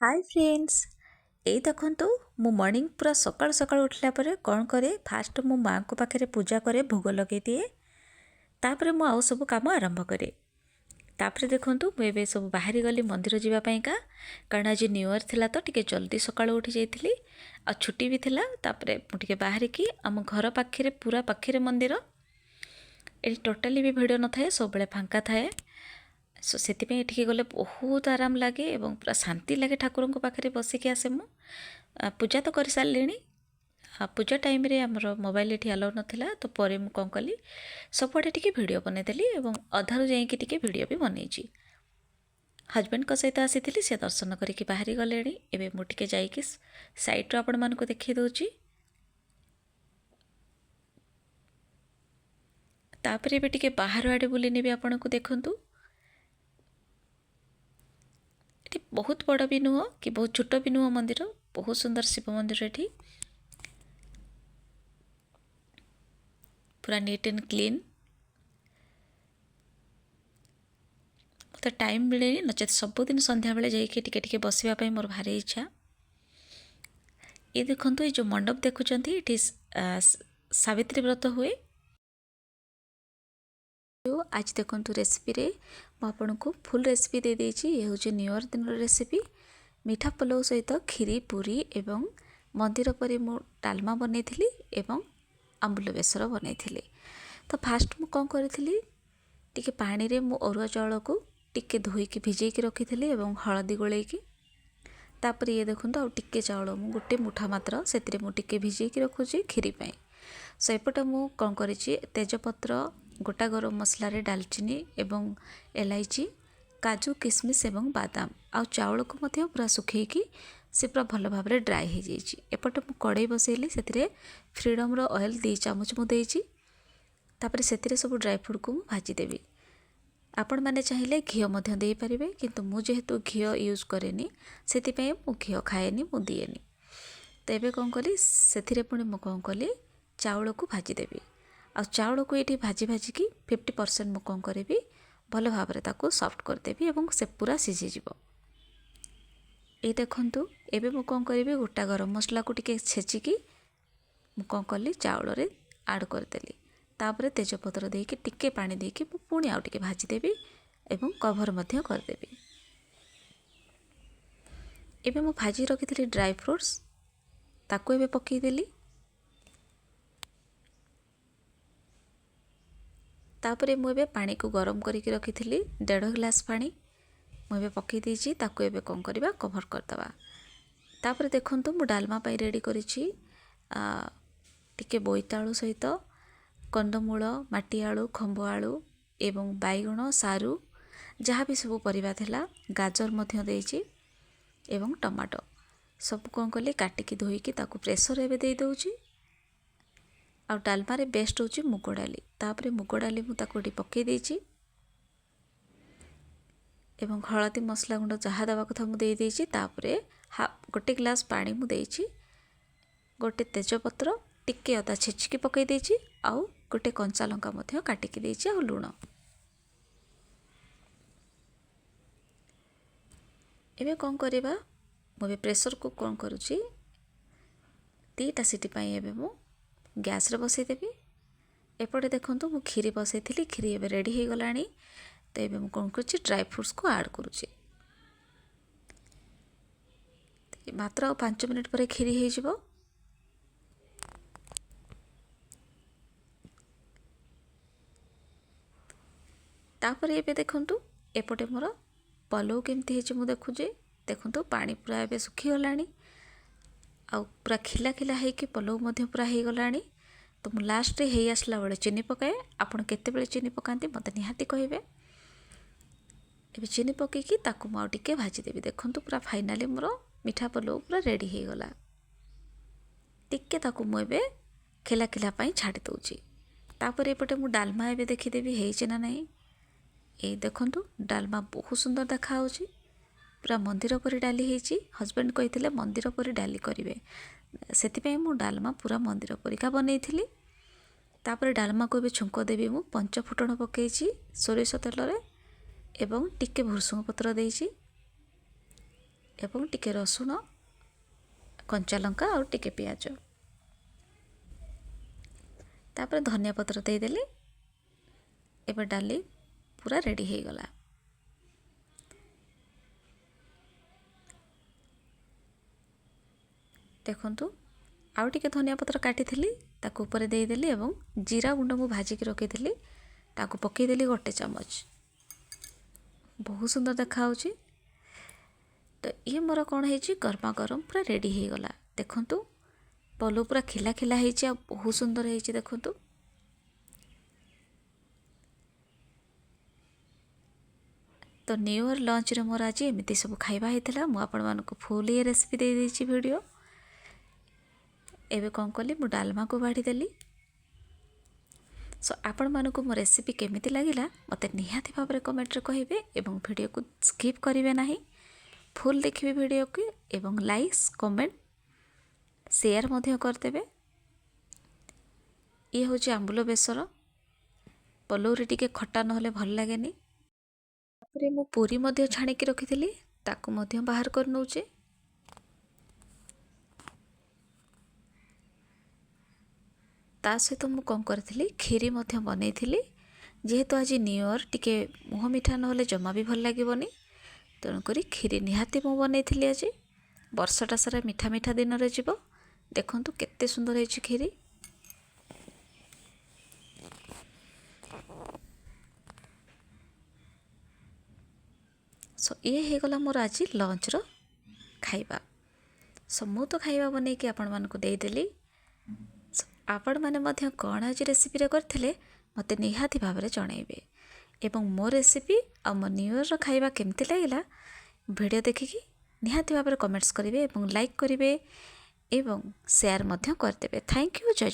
ହାଏ friends, ଏଇ ଦେଖନ୍ତୁ, ମୁଁ ମର୍ଣ୍ଣିଂ ପୁରା ସକାଳୁ ସକାଳୁ ଉଠିଲା ପରେ କ'ଣ କରେ। ଫାଷ୍ଟ ମୁଁ ମାଆଙ୍କ ପାଖରେ ପୂଜା କରେ, ଭୋଗ ଲଗାଇ ଦିଏ, ତାପରେ ମୁଁ ଆଉ ସବୁ କାମ ଆରମ୍ଭ କରେ। ତାପରେ ଦେଖନ୍ତୁ, ମୁଁ ଏବେ ସବୁ ବାହାରି ଗଲି ମନ୍ଦିର ଯିବା ପାଇଁକା, କାରଣ ଆଜି ନ୍ୟୁ ଇୟର୍ ଥିଲା ତ ଟିକେ ଜଲ୍ଦି ସକାଳୁ ଉଠି ଯାଇଥିଲି ଆଉ ଛୁଟି ବି ଥିଲା। ତାପରେ ମୁଁ ଟିକେ ବାହାରିକି ଆମ ଘର ପାଖରେ, ପୁରା ପାଖରେ ମନ୍ଦିର। ଏଠି ଟୋଟାଲି ବି ଭିଡ଼ ନଥାଏ, ସବୁବେଳେ ଫାଙ୍କା ଥାଏ। ସୋ ସେଥିପାଇଁ ଏଠିକି ଗଲେ ବହୁତ ଆରାମ ଲାଗେ ଏବଂ ପୁରା ଶାନ୍ତି ଲାଗେ। ଠାକୁରଙ୍କ ପାଖରେ ବସିକି ଆସେ ମୁଁ। ପୂଜା ତ କରିସାରିଲିଣି। ପୂଜା ଟାଇମ୍ରେ ଆମର ମୋବାଇଲ ଏଠି ଆଲାଉ ନଥିଲା, ତ ପରେ ମୁଁ କ'ଣ କଲି, ସବୁଆଡ଼େ ଟିକେ ଭିଡ଼ିଓ ବନେଇଦେଲି ଏବଂ ଅଧାରୁ ଯାଇକି ଟିକେ ଭିଡ଼ିଓ ବି ବନେଇଛି। ହଜବେଣ୍ଡଙ୍କ ସହିତ ଆସିଥିଲି, ସେ ଦର୍ଶନ କରିକି ବାହାରି ଗଲେଣି। ଏବେ ମୁଁ ଟିକେ ଯାଇକି ସାଇଡ଼୍ରୁ ଆପଣମାନଙ୍କୁ ଦେଖାଇ ଦେଉଛି। ତାପରେ ଏବେ ଟିକେ ବାହାର ଆଡ଼େ ବୁଲି ନେବି ଆପଣଙ୍କୁ। ଦେଖନ୍ତୁ, ଏଠି ବହୁତ ବଡ଼ ବି ନୁହଁ କି ବହୁତ ଛୋଟ ବି ନୁହଁ ମନ୍ଦିର। ବହୁତ ସୁନ୍ଦର ଶିବ ମନ୍ଦିର ଏଠି, ପୁରା ନିଟ୍ ଆଣ୍ଡ କ୍ଲିନ୍। ମୋତେ ଟାଇମ୍ ମିଳେନି, ନଚେତ୍ ସବୁଦିନ ସନ୍ଧ୍ୟାବେଳେ ଯାଇକି ଟିକେ ଟିକେ ବସିବା ପାଇଁ ମୋର ଭାରି ଇଚ୍ଛା। ଏ ଦେଖନ୍ତୁ, ଏଇ ଯେଉଁ ମଣ୍ଡପ ଦେଖୁଛନ୍ତି, ଏଠି ସାବିତ୍ରୀ ବ୍ରତ ହୁଏ। ଆଜି ଦେଖନ୍ତୁ, ରେସିପିରେ ମୁଁ ଆପଣଙ୍କୁ ଫୁଲ୍ ରେସିପି ଦେଇଦେଇଛି। ଇଏ ହେଉଛି ନ୍ୟୁ ଇୟର୍ ଦିନର ରେସିପି, ମିଠା ପଲଉ ସହିତ କ୍ଷୀରି, ପୁରୀ ଏବଂ ମନ୍ଦିର ପରି ମୁଁ ଡାଲମା ବନେଇଥିଲି ଏବଂ ଆମ୍ବୁଲ ବେସର ବନେଇଥିଲି। ତ ଫାଷ୍ଟ ମୁଁ କ'ଣ କରିଥିଲି, ଟିକେ ପାଣିରେ ମୁଁ ଅରୁଆ ଚାଉଳକୁ ଟିକେ ଧୋଇକି ଭିଜେଇକି ରଖିଥିଲି ଏବଂ ହଳଦୀ ଗୋଳେଇକି। ତାପରେ ଇଏ ଦେଖନ୍ତୁ, ଆଉ ଟିକେ ଚାଉଳ ମୁଁ ଗୋଟେ ମୁଠା ମାତ୍ର, ସେଥିରେ ମୁଁ ଟିକେ ଭିଜେଇକି ରଖୁଛି କ୍ଷୀରି ପାଇଁ। ସୋ ଏପଟେ ମୁଁ କ'ଣ କରିଛି, ତେଜପତ୍ର, ଗୋଟା ଗରମ ମସଲାରେ ଡାଲଚିନି ଏବଂ ଏଲାଇଚି, କାଜୁ, କିସମିସ୍ ଏବଂ ବାଦାମ ଆଉ ଚାଉଳକୁ ମଧ୍ୟ ପୁରା ଶୁଖେଇକି ସେ ପୁରା ଭଲ ଭାବରେ ଡ୍ରାଏ ହେଇଯାଇଛି। ଏପଟେ ମୁଁ କଡ଼େଇ ବସେଇଲି, ସେଥିରେ ଫ୍ରିଡ଼ମ୍ର ଅଏଲ୍ 2 ଚାମଚ ମୁଁ ଦେଇଛି। ତାପରେ ସେଥିରେ ସବୁ ଡ୍ରାଏ ଫ୍ରୁଟ୍କୁ ମୁଁ ଭାଜିଦେବି। ଆପଣମାନେ ଚାହିଁଲେ ଘିଅ ମଧ୍ୟ ଦେଇପାରିବେ, କିନ୍ତୁ ମୁଁ ଯେହେତୁ ଘିଅ ୟୁଜ୍ କରେନି, ସେଥିପାଇଁ ମୁଁ ଘିଅ ଖାଏନି, ମୁଁ ଦିଏନି। ତ ଏବେ କ'ଣ କଲି, ସେଥିରେ ପୁଣି ମୁଁ କ'ଣ କଲି, ଚାଉଳକୁ ଭାଜିଦେବି। ଆଉ ଚାଉଳକୁ ଏଇଠି ଭାଜି ଭାଜିକି 50% ମୁଁ କ'ଣ କରିବି, ଭଲ ଭାବରେ ତାକୁ ସଫ୍ଟ କରିଦେବି ଏବଂ ସେ ପୁରା ସିଝିଯିବ। ଏଇ ଦେଖନ୍ତୁ, ଏବେ ମୁଁ କ'ଣ କରିବି, ଗୋଟା ଗରମ ମସଲାକୁ ଟିକେ ଛେଚିକି ମୁଁ କ'ଣ କଲି, ଚାଉଳରେ ଆଡ଼୍ କରିଦେଲି। ତାପରେ ତେଜପତ୍ର ଦେଇକି ଟିକେ ପାଣି ଦେଇକି ମୁଁ ପୁଣି ଆଉ ଟିକେ ଭାଜିଦେବି ଏବଂ କଭର୍ ମଧ୍ୟ କରିଦେବି। ଏବେ ମୁଁ ଭାଜି ରଖିଥିଲି ଡ୍ରାଏ ଫ୍ରୁଟ୍ସ, ତାକୁ ଏବେ ପକାଇଦେଲି। ତାପରେ ମୁଁ ଏବେ ପାଣିକୁ ଗରମ କରିକି ରଖିଥିଲି, ଦେଢ଼ ଗ୍ଲାସ୍ ପାଣି ମୁଁ ଏବେ ପକାଇ ଦେଇଛି। ତାକୁ ଏବେ କ'ଣ କରିବା, କଭର୍ କରିଦେବା। ତାପରେ ଦେଖନ୍ତୁ, ମୁଁ ଡାଲମା ପାଇଁ ରେଡ଼ି କରିଛି ଟିକେ ବୋଇତାଳୁ ସହିତ କନ୍ଦମୂଳ, ମାଟି ଆଳୁ, ଖମ୍ବ ଆଳୁ ଏବଂ ବାଇଗଣ, ସାରୁ, ଯାହା ବି ସବୁ ପରିବା ଥିଲା, ଗାଜର ମଧ୍ୟ ଦେଇଛି ଏବଂ ଟମାଟୋ। ସବୁ କ'ଣ କଲି, କାଟିକି ଧୋଇକି ତାକୁ ପ୍ରେସର୍ ଏବେ ଦେଇଦେଉଛି। ଆଉ ଡାଲମାରେ ବେଷ୍ଟ ହେଉଛି ମୁଗ ଡାଲି। ତାପରେ ମୁଗ ଡାଲି ମୁଁ ତାକୁ ଏଠି ପକାଇ ଦେଇଛି ଏବଂ ହଳଦୀ, ମସଲା ଗୁଣ୍ଡ ଯାହା ଦେବା କଥା ମୁଁ ଦେଇଦେଇଛି। ତାପରେ ଗୋଟେ ଗ୍ଲାସ୍ ପାଣି ମୁଁ ଦେଇଛି, ଗୋଟେ ତେଜପତ୍ର, ଟିକେ ଅଦା ଛେଚିକି ପକାଇ ଦେଇଛି ଆଉ ଗୋଟେ କଞ୍ଚା ଲଙ୍କା ମଧ୍ୟ କାଟିକି ଦେଇଛି ଆଉ ଲୁଣ। ଏବେ କ'ଣ କରିବା, ମୁଁ ଏବେ ପ୍ରେସର୍ କୁକ୍ କ'ଣ କରୁଛି, 2ଟା ସିଟି ପାଇଁ ଏବେ ମୁଁ ଗ୍ୟାସ୍ରେ ବସେଇଦେବି। ଏପଟେ ଦେଖନ୍ତୁ, ମୁଁ କ୍ଷୀରି ବସେଇଥିଲି, କ୍ଷୀରି ଏବେ ରେଡ଼ି ହେଇଗଲାଣି। ତ ଏବେ ମୁଁ କ'ଣ କରୁଛି, ଡ୍ରାଏ ଫ୍ରୁଟ୍ସକୁ ଆଡ଼୍ କରୁଛି। ମାତ୍ର ଆଉ 5 ମିନିଟ୍ ପରେ କ୍ଷୀରି ହେଇଯିବ। ତାପରେ ଏବେ ଦେଖନ୍ତୁ, ଏପଟେ ମୋର ପଲଉ କେମିତି ହେଇଛି ମୁଁ ଦେଖୁଛି। ଦେଖନ୍ତୁ, ପାଣି ପୁରା ଏବେ ଶୁଖିଗଲାଣି ଆଉ ପୁରା ଖିଲା ଖିଲା ହେଇକି ପଲଉ ମଧ୍ୟ ପୁରା ହେଇଗଲାଣି। ତ ମୁଁ ଲାଷ୍ଟରେ ହେଇ ଆସିଲା ବେଳେ ଚିନି ପକାଏ। ଆପଣ କେତେବେଳେ ଚିନି ପକାନ୍ତି, ମୋତେ ନିହାତି କହିବେ। ଏବେ ଚିନି ପକାଇକି ତାକୁ ମୁଁ ଆଉ ଟିକେ ଭାଜିଦେବି। ଦେଖନ୍ତୁ, ପୁରା ଫାଇନାଲି ମୋର ମିଠା ପଲଉ ପୁରା ରେଡ଼ି ହେଇଗଲା। ଟିକେ ତାକୁ ମୁଁ ଏବେ ଖିଲା ଖିଲା ପାଇଁ ଛାଡ଼ି ଦେଉଛି। ତାପରେ ଏପଟେ ମୁଁ ଡାଲମା ଏବେ ଦେଖିଦେବି ହେଇଛି ନା ନାହିଁ। ଏଇ ଦେଖନ୍ତୁ, ଡାଲମା ବହୁତ ସୁନ୍ଦର ଦେଖାହେଉଛି, ପୁରା ମନ୍ଦିର ପରି ଡାଲି ହେଇଛି। ହଜବେଣ୍ଡ କହିଥିଲେ ମନ୍ଦିର ପରି ଡାଲି କରିବେ, ସେଥିପାଇଁ ମୁଁ ଡାଲମା ପୁରା ମନ୍ଦିର ପରିକା ବନେଇଥିଲି। ତାପରେ ଡାଲମାକୁ ଏବେ ଛୁଙ୍କ ଦେବି। ମୁଁ ପଞ୍ଚ ଫୁଟଣ ପକାଇଛି ସୋରିଷ ତେଲରେ ଏବଂ ଟିକେ ଭୃଷଙ୍ଗ ପତ୍ର ଦେଇଛି। ଏବଂ ଟିକେ ରସୁଣ, କଞ୍ଚା ଲଙ୍କା ଆଉ ଟିକେ ପିଆଜ। ତାପରେ ଧନିଆ ପତ୍ର ଦେଇଦେଲି। ଏବେ ଡାଲି ପୁରା ରେଡ଼ି ହେଇଗଲା। ଦେଖନ୍ତୁ, ଆଉ ଟିକେ ଧନିଆ ପତ୍ର କାଟିଥିଲି, ତାକୁ ଉପରେ ଦେଇଦେଲି ଏବଂ ଜିରା ଗୁଣ୍ଡ ମୁଁ ଭାଜିକି ରଖିଥିଲି, ତାକୁ ପକାଇଦେଲି 1 ଚାମଚ। ବହୁତ ସୁନ୍ଦର ଦେଖାହେଉଛି। ତ ଇଏ ମୋର କ'ଣ ହେଇଛି, ଗରମା ଗରମ ପୁରା ରେଡ଼ି ହେଇଗଲା। ଦେଖନ୍ତୁ, ପଲଉ ପୁରା ଖିଲା ଖିଲା ହେଇଛି ଆଉ ବହୁତ ସୁନ୍ଦର ହେଇଛି। ଦେଖନ୍ତୁ, ତ ନ୍ୟୁ ଇୟର୍ ଲଞ୍ଚରେ ମୋର ଆଜି ଏମିତି ସବୁ ଖାଇବା ହେଇଥିଲା। ମୁଁ ଆପଣମାନଙ୍କୁ ଫୁଲ୍ ଇଏ ରେସିପି ଦେଇଦେଇଛି ଭିଡ଼ିଓ। ଏବେ କ'ଣ କଲି, ମୁଁ ଡାଲମାକୁ ବାଢ଼ିଦେଲି। ସୋ ଆପଣମାନଙ୍କୁ ମୋ ରେସିପି କେମିତି ଲାଗିଲା ମୋତେ ନିହାତି ଭାବରେ କମେଣ୍ଟରେ କହିବେ ଏବଂ ଭିଡ଼ିଓକୁ ସ୍କିପ୍ କରିବେ ନାହିଁ, ଫୁଲ୍ ଦେଖିବେ ଭିଡ଼ିଓକୁ ଏବଂ ଲାଇକ୍ସ, କମେଣ୍ଟ, ସେୟାର ମଧ୍ୟ କରିଦେବେ। ଇଏ ହେଉଛି ଆମ୍ବୁଲ ବେସର। ପଲଉରେ ଟିକେ ଖଟା ନହେଲେ ଭଲ ଲାଗେନି। ତାପରେ ମୁଁ ପୁରୀ ମଧ୍ୟ ଛାଣିକି ରଖିଥିଲି, ତାକୁ ମଧ୍ୟ ବାହାର କରି ନେଉଛି। ତା ସହିତ ମୁଁ କ'ଣ କରିଥିଲି, କ୍ଷୀରି ମଧ୍ୟ ବନେଇଥିଲି। ଯେହେତୁ ଆଜି ନ୍ୟୁ ଇୟର୍, ଟିକେ ମୁହଁ ମିଠା ନହେଲେ ଜମା ବି ଭଲ ଲାଗିବନି, ତେଣୁକରି କ୍ଷୀରି ନିହାତି ମୁଁ ବନେଇଥିଲି ଆଜି। ବର୍ଷଟା ସାରା ମିଠା ମିଠା ଦିନରେ ଯିବ। ଦେଖନ୍ତୁ କେତେ ସୁନ୍ଦର ହେଇଛି କ୍ଷୀରି। ସୋ ଇଏ ହେଇଗଲା ମୋର ଆଜି ଲଞ୍ଚର ଖାଇବା। ସୋ ମୁଁ ତ ଖାଇବା ବନେଇକି ଆପଣମାନଙ୍କୁ ଦେଇଦେଲି। ସୋ ଆପଣମାନେ ମଧ୍ୟ କ'ଣ ଆଜି ରେସିପିରେ କରିଥିଲେ ମୋତେ ନିହାତି ଭାବରେ ଜଣାଇବେ ଏବଂ ମୋ ରେସିପି ଆଉ ମୋ ନ୍ୟୁ ଇୟର୍ର ଖାଇବା କେମିତି ଲାଗିଲା ଭିଡ଼ିଓ ଦେଖିକି ନିହାତି ଭାବରେ କମେଣ୍ଟସ୍ କରିବେ ଏବଂ ଲାଇକ୍ କରିବେ ଏବଂ ସେୟାର ମଧ୍ୟ କରିଦେବେ। Thank you. Jay.